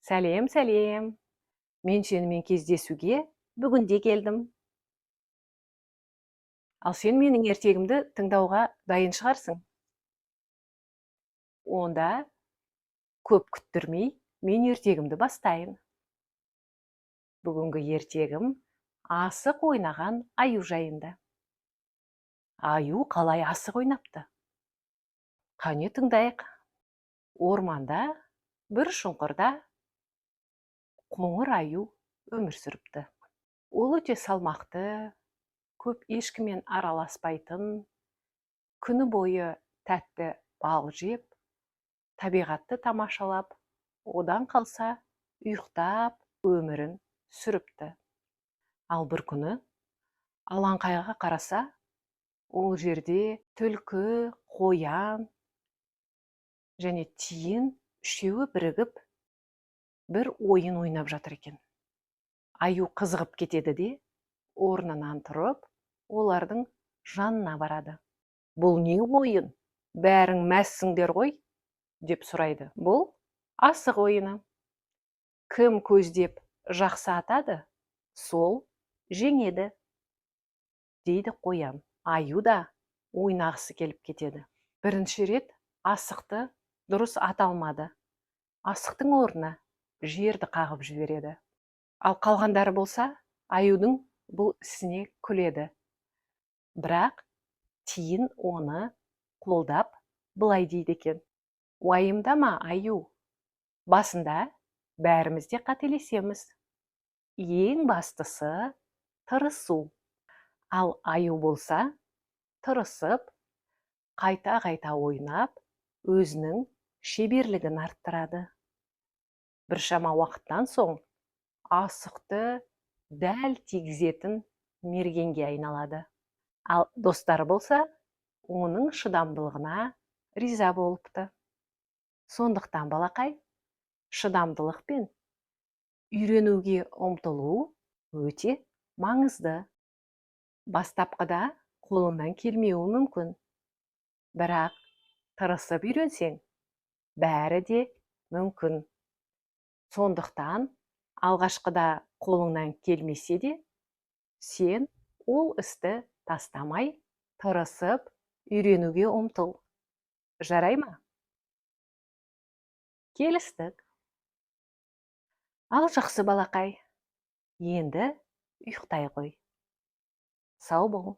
Сәлем, сәлем! Мен сенімен кездесуге бүгін де келдім. Ал сен менің ертегімді тыңдауға дайын шығарсың. Онда көп күттірмей, мен ертегімді бастайын. Бүгінгі ертегім асық ойнаған аю жайында. Аю қалай асық ойнапты? Қане, тыңдайық. Орманда бір шұңқырда қоңыр аю өмір сүріпті. Ол өте салмақты, көп ешкіммен араласпайтын, күні бойы тәтті бал жеп, табиғатты тамашалап, одан қалса ұйықтап өмірін сүріпті. Ал бір күні алаңқайға қараса, ол жерде түлкі, қоян және тиін үшеуі бірігіп бір ойын ойнап жатыр екен. Аю қызығып кетеді де, орнынан тұрып, олардың жанына барады. «Бұл не ойын? Бәрің мәзсіңдер ғой?» – деп сұрайды. «Бұл асық ойыны. Кім көздеп жақсы атады, сол жеңеді», – дейді қоян. Аю да ойнағысы келіп кетеді. Бірінші рет асықты дұрыс ата алмады. Асықтың орнына жерді қағып жібереді. Ал қалғандары болса, аюдың бұл ісіне күледі. Бірақ тиін оны қолдап, былай дейді екен: «Уайымдама, аю, басында бәріміз де қателесеміз. Ең бастысы – тырысу». Ал аю болса, тырысып, қайта қайта ойнап, өзінің шеберлігін арттырады. Біршама уақыттан соң асықты дәл тигізетін мергенге айналады. Ал достары болса, оның шыдамдылығына риза болыпты. Сондықтан, балақай, шыдамдылық пен үйренуге ұмтылу өте маңызды. Бастапқыда қолыңнан келмеуі мүмкін, бірақ тырысып үйренсең, бәрі де мүмкін. Сондықтан алғашқыда қолыңнан келмесе де, сен ол істі тастамай, тырысып үйренуге ұмтыл. Жарай ма? Келістік. Ал жақсы, балақай, енді ұйықтай ғой. Сау бол.